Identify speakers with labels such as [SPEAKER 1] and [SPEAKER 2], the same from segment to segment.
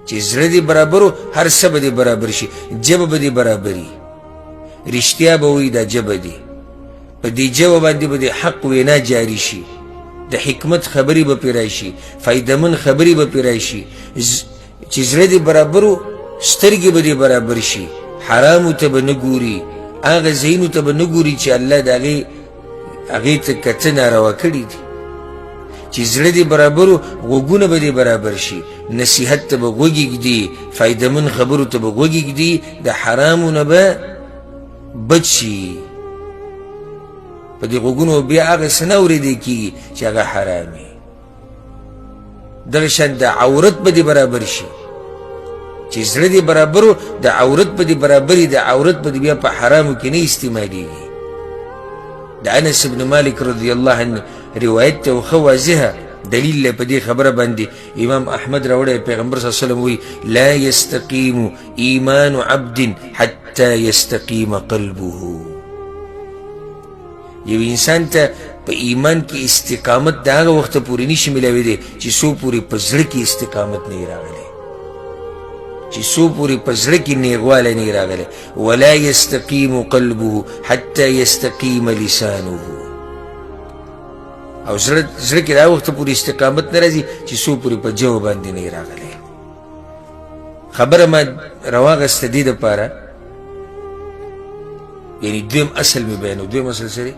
[SPEAKER 1] چې زړه دې برابرو، هر څه به دې برابر شي، ژبه به دې برابري، رښتیا به وایي دا ژبه دې، په دې ژبه باندې به د حق وینا جاري شي، د حکمت خبرې به پرې راشي، فایدهمن خبرې به پرې راشي. چې زړه دې برابرو، سترګې به دې برابر شي، حرامو ته به نه ګوري، هغه ځایونو ته به نه ګوري چې الله د هغې هغې ته کته ناروا کړي دي. چې زړه دې برابرو، غوږونه به دې برابر شي، نصیحت ته به غوږ ږدي، فایدهمن خبرو ته به غوږ ږدي، د حرامو نه به بچ شي. په دې غوږونو بیا هغه څه نه اورېدی کېږي چې هغه حرام وي. دغه شان د عورت به دې برابر شي، چې زړه دې برابرو، د عورت به دې برابري، د عورت به دې بیا په حرامو کې نه استعمالیږي. د انس بن مالک رضی الله عنه روایت ته ښه واضحه دلیل له په دې خبره باندې امام احمد راوړی، پیغمبر صلی الله علیه وسلم وایي لا یستقیم ایمان عبد حتی یستقیم قلبه. یو انسان ته په ایمان کې استقامت د هغه وخته پورې نشي میلاوېدی چې څو پورې په زړه کې استقامت نه وي راغلی، چې څو پورې په زړه کې نیغوالی نه وي راغلی. ولا یستقیم قلبه حتی یستقیم لسانه. او زړه کې د هغه وخته پورې استقامت نه راځي چې څو پورې په ژبه باندې نه وي راغلی. خبره ما راواغسته دې دپاره، یعنی دویم اصل مې بیانو. دویم اصل څه دی؟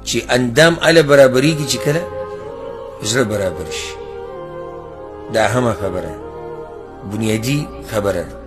[SPEAKER 1] چې اندام اله برابرېږي چې کله زړه برابر شي. دا اهمه خبره، بنیادي خبره ده.